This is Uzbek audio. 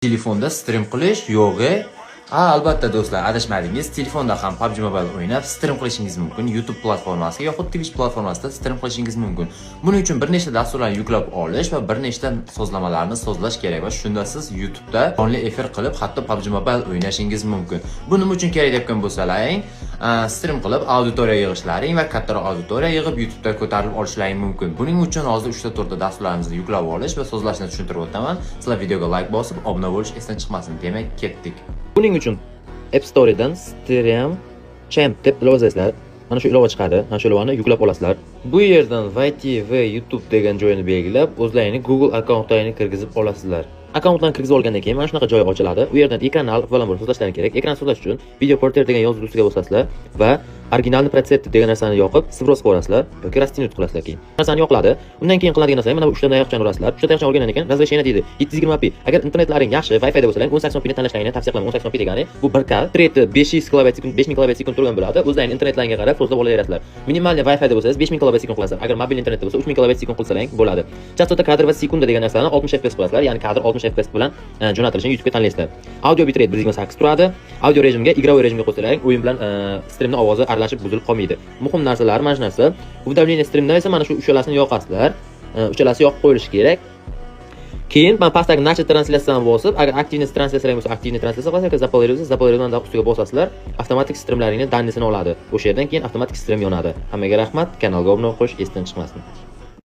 Telefonda stream qilish yo'g'i. Ha, albatta, do'stlar, adashmadingiz. Telefonda ham PUBG Mobile o'ynab stream qilishingiz mumkin. YouTube platformasiga yoxud Twitch platformasida stream qilishingiz mumkin. Buning uchun bir nechta dasturlarni yuklab olish va bir nechta sozlamalarni sozlash kerak va shunda siz YouTube'da jonli efir qilib, hatto PUBG Mobile o'ynashingiz mumkin. Bu nima uchun kerak deb bo'lsalaring, stream qilib auditoriya yig'ishlaring va kattaroq auditoriya yig'ib, YouTube'da ko'tarilib olishlaring mumkin. Buning uchun hozir 3 ta 4 ta dasturlarimizni yuklab olish va sozlashni tushuntirib o'taman. Sizlar videoga like bosib, obuna bo'lish esdan chiqmasin. Demak, ketdik. Buning uchun App Store'dan Stream Champ deb ilova yozasizlar. Mana shu ilova chiqadi. Mana shu ilovani yuklab olasizlar. Bu yerdan "Войти в YouTube" degan joyini belgilab, o'zlaringni Google akkauntlaringni kirgizib olasizlar. Akkauntlarni kirgizib olgandan keyin mana shunaqa joy ochiladi. U yerdan "Ekran" avvalambor sozlashlaring kerak. Ekran sozlash uchun "Видео портрет" degan yozuv ustiga bosasizlar va "Оригинальный процесс" degan narsani yoqib, сброс qilasizlar yoki растянуть qilasizlar keyin. Narsani yoqiladi. Undan keyin qiladigan narsa mana bu uchta tayoqchani urasizlar. Uchta tayoqchani urgandan keyin "Разрешение" deydi. 720p. Agar internetlaring yaxshi, Wi-Fi da bo'lsalar, 1080p ni tanlashlaringni tavsiya qilaman. 1080p degani bu 1K, bitrate 500 kilobit sekund, 5000 kilobit sekund turgan bo'ladi. O'zlaring internetlaringga qarab sozlab olaverasizlar. Минимальный Wi-Fi da bo'lsangiz, 5000 kilobit sekund qilasizlar. Agar mobil internetda bo'lsa, 3000 kilobit sekund qilsalaring bo'ladi. "Частота кадр в секунду" degan narsani 60 fps qilasizlar. Ya'ni kadr 60 fps bilan jo'natilishini YouTube'ga tanlaysizlar. Audio bitrate 128 turadi. Audio rejimga, игровой rejimga qo'ysalaring, o'yin bilan streamni ovozi aralashib buzilib qolmaydi. Muhim narsalar mana shu narsa. "Уведомление strimda" esa mana shu uchalasini yoqasizlar. Uchalasi yoqib qo'yilishi kerak. Keyin mana pastdagi "Начать трансляция" ni bosib, agar активный translyatsiya bo'lsa, активный translyatsiya qilasiz yoki "Запланировать", "Запланировать" ustiga bosasizlar, avtomatik streamlaringni данный sini oladi. O'sha yerdan keyin avtomatik stream yonadi. Hammaga rahmat, kanalga obuna qo'yish esdan chiqmasin.